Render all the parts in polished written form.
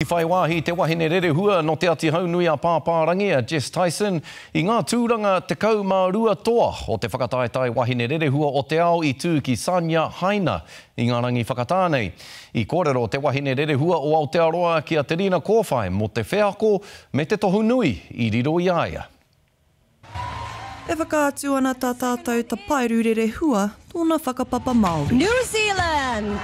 I whai wāhi te wahine rerehua nō Te Ati Haunui a Pāpārangi, a Jess Tyson, i ngā tūranga 12 toa o te whakataetae wahine rerehua o te ao i tū ki Sanya, Haina, i ngā rangi whakatā nei. I kōrero te wahine rerehua o Aotearoa ki a Te Rina Kōwhai mō te wheako me te tohu nui i riro i a ia. E whakaatu ana tā tātou tapairu rerehua tōna whakapapa Māori. New Zealand!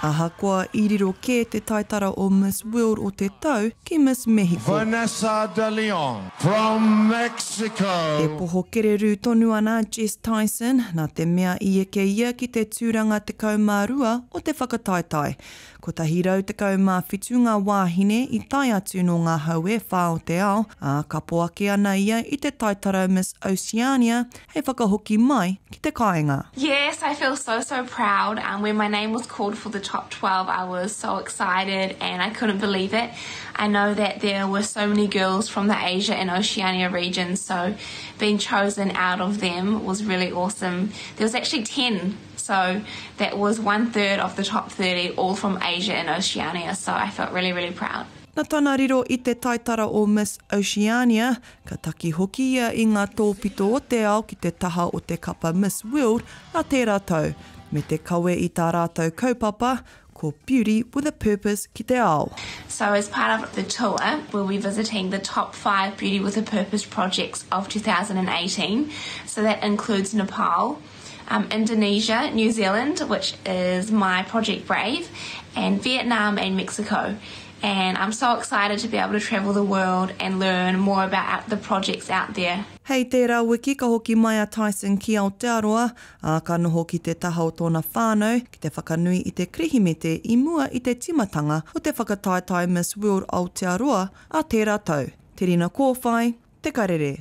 Ahakoa i riro kē te taitara o Miss World o te tau ki Miss Mehiko. Vanessa de Leon from Mexico. E poho kererū tonu ana Jess Tyson, nā te mea i eke ia ki te tūranga 12 o te whakataetae. 117 ngā wāhine i tae atu nō ngā hau e whā o te ao, ā, kapo ake ana ia i te taitara Miss Oceania hei whakahoki mai ki te kāinga. Yes, I feel so so proud. Um, when my name was called for the top 12, I was so excited and I couldn't believe it. I know that there were so many girls from the Asia and Oceania region, so being chosen out of them was really awesome. There was actually 10 So that was one third of the top 30 all from Asia and Oceania so I felt really really proud. Na tana riro i te taitara o Miss Oceania, ka taki hoki ia i ngā tōpito o te ao ki te taha o te kapa Miss World a tērā tau, me te kawe i tā rātou kaupapa, ko Beauty with a Purpose ki te ao. So as part of the tour, we'll be visiting the top five Beauty with a Purpose projects of 2018. So that includes Nepal, um, Indonesia, New Zealand, which is my Project Brave, and Vietnam and Mexico. And I'm so excited to be able to travel the world and learn more about the projects out there. Hei tērā wiki ka hoki mai a Tyson ki Aotearoa, ā, ka noho ki te taha o tōna whānau ki te whakanui i te Kirihimete i mua i te tīmatanga o te whakataetae Miss World Aotearoa ā tērā tau. Te Rina Kōwhai, Te Karere.